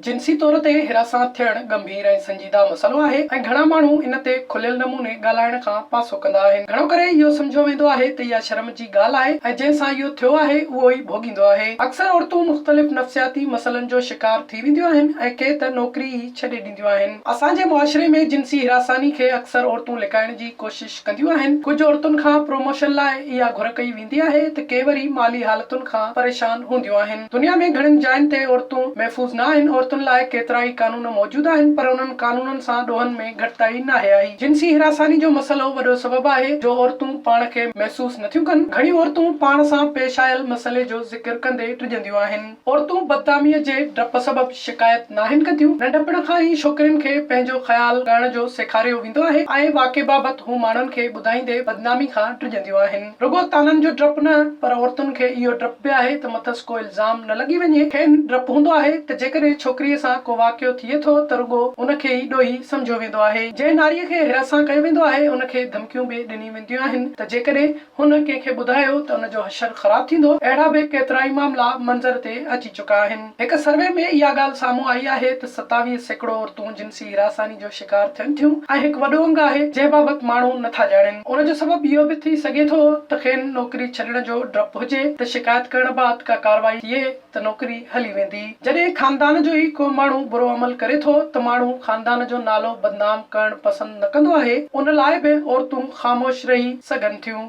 جنسي طور تي هراسان ٿيڻ ڳنڀير ۽ سنجيده مسئلو آهي ۽ گهڻا ماڻهو ان تي کليل نموني ڳالهائڻ کان پاسو ڪندا آهن. گهڻو ڪري اهو سمجهيو ويندو آهي ته اها شرم جي ڳالهه آهي ۽ جنهن سان اهو ٿيو آهي اهو ئي ڀوڳيندو آهي. اڪثر عورتون مختلف نفسياتي مسئلن جو شڪار ٿي وينديون آهن ۽ ڪي ته نوڪري ئي ڇڏي ڏينديون آهن. اسان جي معاشري ۾ جنسي هراساني کي اڪثر عورتون لڪائڻ جي ڪوشش ڪنديون آهن. ڪجهه عورتن کان پروموشن لاء اها گهر ڪئي ويندي آهي ته ڪي وري مالي حالتن کان پريشان هونديون آهن. دنيا ۾ گهڻين جاين تي عورتون محفوظ نه آهن. عورتن لاء ڪيترائي قانون موجود آهن پر انهن قانونن سان ڏوهن ۾ گهٽتائي ناهي آئي. جنسي هراساني جو مسئلو وڏو سبب آهي جو عورتون پاڻ کي محسوس نٿيون ڪن. گهڻيون عورتون پاڻ سان پيش آيل مسئلي جو ذڪر ڪندي ڊڄنديون آهن. عورتون بدناميء جي ڊپ سبب شڪايت ناهن ڪنديون. ننڍپڻ کان ئي ڇوڪرين کي پنهنجو خيال ڪرڻ جو سيکاريو ويندو آهي ۽ واقعي بابت هو ماڻهن کي ٻڌائيندي بدنامي کان ڊڄنديون آهن. رڳو طعنن جو ڊپ نه پر عورتن کي اهو ڊپ به آهي ته مٿس ڪو الزام نه لڳي وڃي. کين ڊپ هوندو آهي ته جيڪڏهن ڇوڪريء سان ڪو واقعو ٿئي ٿو ته رڳو ان کي ئي ڏوهي سمجهيو ويندو آهي. جنهن ناريء کي هراسان ڪيو ويندو آهي ان کي ڌمڪيون به ڏنيون وينديون آهن ته جيڪڏهن هن ڪنهن کي ٻڌايو ته ان جو حشر خراب ٿيندو، اهڙا به ڪيترائي معاملا منظر تي اچي چڪا آهن. هڪ سروي ۾ اها ڳالهه سامهون آئي آهي ته 27% عورتون جنسي هراساني جو شڪار ٿين ٿيون ۽ هڪ وڏو انگ آهي جنهن بابت ماڻهو نه ٿا ڄاڻين. ان جو سبب اهو به ٿي سگهي ٿو ته کين نوڪري ڇڏڻ جو ڊپ هجي ته شڪايت ڪرڻ بعد ڪا ڪارروائي ٿئي ته نوڪري هلي ويندي. جڏهن خاندان جو ئي ڪو ماڻهو برو عمل ڪري ٿو ته ماڻهو خاندان جو نالو بدنام ڪرڻ پسند نه ڪندو آهي، ان لاء به عورتون خاموش رهي سگهن ٿيون.